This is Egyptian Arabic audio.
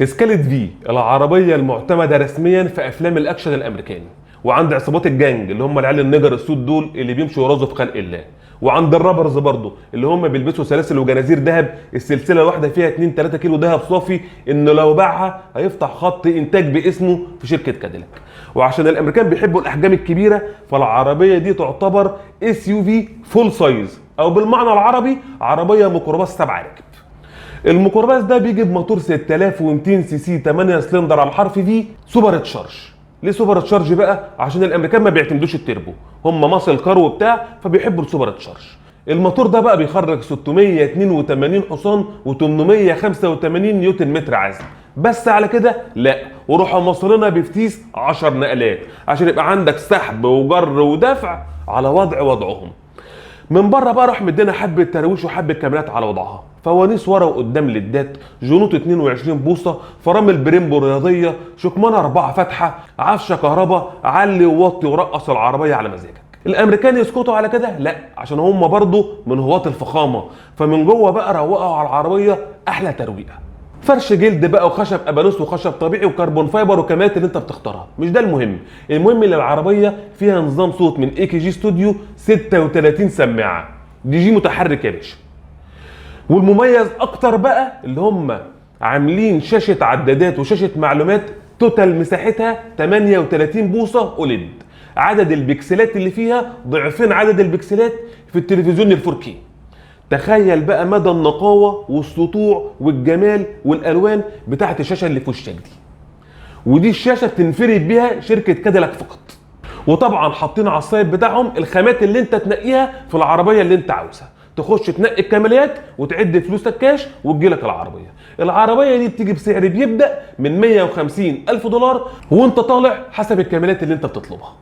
Escalade V العربية المعتمدة رسميا في افلام الاكشن الامريكاني، وعند عصابات الجانج اللي هم العيال ال nigger السود دول اللي بيمشوا يرازوا في خلق الله، وعند ال rappers برضو اللي هم بيلبسوا سلاسل وجنازير ذهب، السلسلة الواحدة فيها 2 3 كيلو ذهب صافي، انه لو باعها هيفتح خط انتاج باسمه في شركة كاديلاك. وعشان الامريكان بيحبوا الاحجام الكبيره، فالعربيه دي تعتبر SUV full size، او بالمعنى العربي عربية ميكروباص 7 راكب. الميكروباص ده بيجي بموتور 6200 سي سي 8 سلندر على حرف V supercharge. ليه supercharge بقى؟ عشان الامريكان ما بيعتمدوش التربو، هم muscle car وبتاع، فبيحبوا ال supercharge. الموتور ده بقى بيخرج 682 حصان و885 نيوتن متر عزم. بس على كده؟ لا، وروحوا موصلينها بفتيس 10 نقلات عشان يبقى عندك سحب وجر ودفع على وضع وضعهم. من بره بقى راح مدينا حبه ترويش وحبه كاميرات على وضعها، فوانيس ورا وقدام ليدات، جنوط 22 بوصه، فرامل Brembo رياضيه، شكمانه 4 فتحه، عفشه كهرباء، علي ووطي ورقص العربية على مزاجك. الامريكان يسكتوا على كده؟ لا، عشان هم برضو من هواة الفخامه، فمن جوه بقى روقوا على العربية احلى ترويقه، فرش جلد بقى وخشب ابانوس وخشب طبيعي و carbon fiber وكمالات اللي انت بتختارها. مش ده المهم، المهم ان العربية فيها نظام صوت من AKG Studio 36 سماعه، دي جي متحرك يا باشا. والمميز اكتر بقى اللي هم عاملين شاشة عدادات وشاشه معلومات total مساحتها 38 بوصه OLED، عدد البكسلات اللي فيها ضعفين عدد البكسلات في التلفزيون ال 4K. تخيل بقى مدى النقاوه والسطوع والجمال والالوان بتاعت الشاشة اللي في وشك دي، ودي الشاشة بتنفرد بيها شركة كاديلاك فقط. وطبعا حاطين على ال site بتاعهم الخامات اللي انت تنقيها في العربية اللي انت عاوزها، تخش تنقي الكماليات وتعد فلوسك كاش وتجيلك العربيه. العربية دي بتيجي بسعر بيبدا من 150 الف دولار وانت طالع حسب الكماليات اللي انت بتطلبها.